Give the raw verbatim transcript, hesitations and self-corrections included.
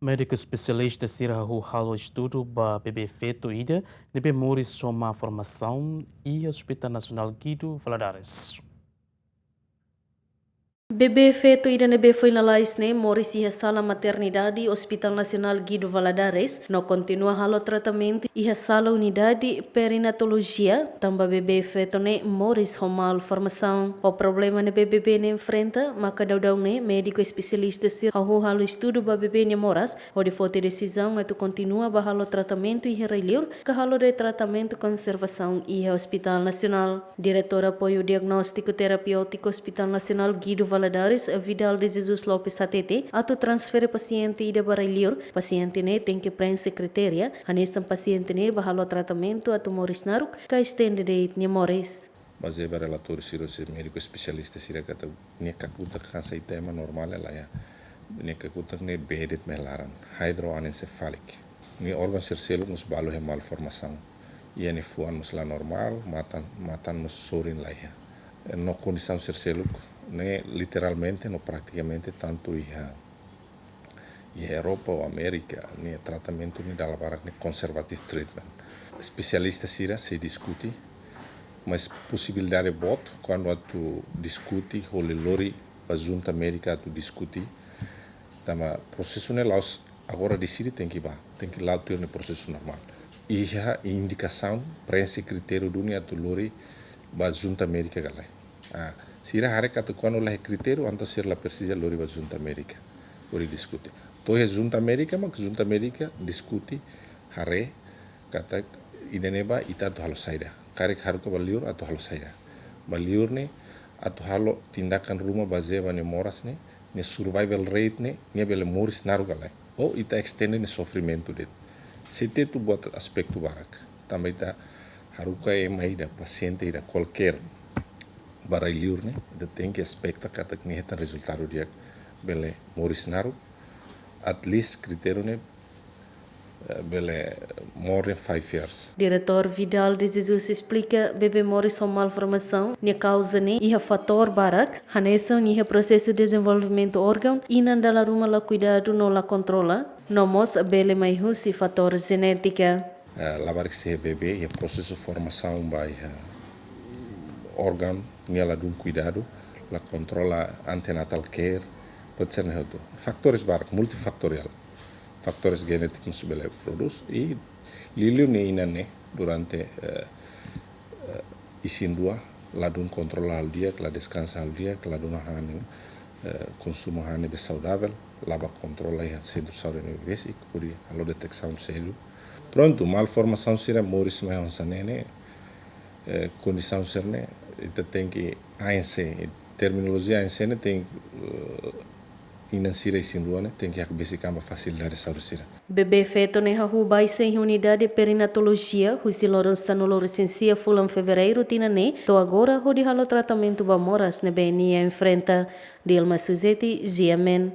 Médiku espesialista sira hahú halo estudu ba bebé feto ida ne'ebé moris ho mal formasaun iha Hospital Nasionál Guido Valadares. Bebé feto ida ne'ebé foin lalais ne'e moris iha sala maternidade Hospital Nasionál Guido Valadares, no kontinua halo tratamentu iha sala unidade perinatolojia, tanba bebé feto ne'e moris ho mal formasaun. Ho problema ne'ebé bebé ne'e enfrenta, maka daudaun ne'e médiku espesialista sira hahú halo estudu ba bebé nia moras, hodi foti desizaun atu kontinua ba halo tratamentu iha rai-liur, ka halo de'it tratamentu konservasaun iha Hospital Nasionál. Diretór Apoiu Diagnóstiku Terapéutiku Hospital Nasionál Guido Valadares, Vidal de Jesus Lopes hatete, atu transfere pasiente ida ba rai-liur, pasiente ne'e tenke preenxe kritéria, hanesan pasiente ne'e ba halo tratamentu atu moris naruk, ka estende de'it nia moris. Bazeia ba relatóriu sira husi médiku espesialista sira katak nia kakutak hanesan ita ema normál hela iha. Nia kakutak ne'e bee de'it mak iha laran, hydroanencefalic. Nia órgaun sira seluk mós balu iha malformasaun. Iha nia fuan mós la normál, matan, matan mós sorin la iha. No kondisaun sira seluk ne'e literalmente no pratikamente tantu iha, iha Europa ou Amérika, nia tratamentu ne'e dala barak ne'e conservative treatment. Espesialista sira sei diskute, mas posibilidade boot kuandu atu diskute, hodi lori ba junta médika atu diskute, tanba prosesu ne'e la'ós agora deside tenke ba, tenke la'o tuir nia prosesu normál. Iha indikasaun, preenxe kritériu duni atu lori ba junta médika ka lae. Ah, sira haree katak kuandu la iha kritériu, entaun sira la presiza lori ba junta médika hodi diskute. To'o iha junta médika, mak junta médika diskute, haree katak ida-ne'e ba ita atu halo saida. Karik haruka ba liur atu halo saida. Ba liur ne'e atu halo tindakan ruma bazeia ba nia moras ne'e, nia survival rate ne'e, nia bele moris naruk ka lae. Ou ita estende nia sofrimentu de'it. Sei tetu buat aspetu barak. Tanba ita haruka ema ida, pasiente ida, kualkér ba rai-liur ne'e, ita tenke espeta katak nia hetan rezultadu di'ak, bele moris naruk, at least kritériu ne'e, eh, bele more than five years. Diretór Vidal de Jesus esplika, bebé moris ho malformasaun nia kauza ne'e iha fatór barak, hanesan iha prosesu dezenvolvimentu órgaun, inan dala ruma la kuidadu no la kontrola, no mós bele mai husi fatór jenétika. Eh, labarik sei iha bebé, iha prosesu formasaun ba iha órgaun, nia ladún kuidadu, la kontrola antenatal care, pode ser ne'e hotu. Fatores barak, multifatorial. Fatores genétikus mós bele prodús, i liuliu nia inan ne'e, durante, eh, eh, isin-rua, ladún kontrola halo di'ak, la deskansa halo di'ak, ladún hahán, eh, konsumu hahán ne'ebé saudavel, la ba kontrola iha sentru saúde ne'ebé besik, hodi halo deteksaun sedu. Prontu, malformasaun sira moris mai hanesan ne'e, eh, kondisaun sira-ne'e, ita tenke A N C, terminolojia A N C ne'e tenke, eh, inan sira isin-rua ne'e tenke hakbesik an ba fasilidade saúde sira. Bebé feto ne'e hahú baixa iha unidade perinatolojia husi loron sanulu-resin-sia fulan Fevereiru tinan ne'e to'o agora hodi halo tratamentu ba moras ne'ebé nia enfrenta. Dilma Suzeti, G M N.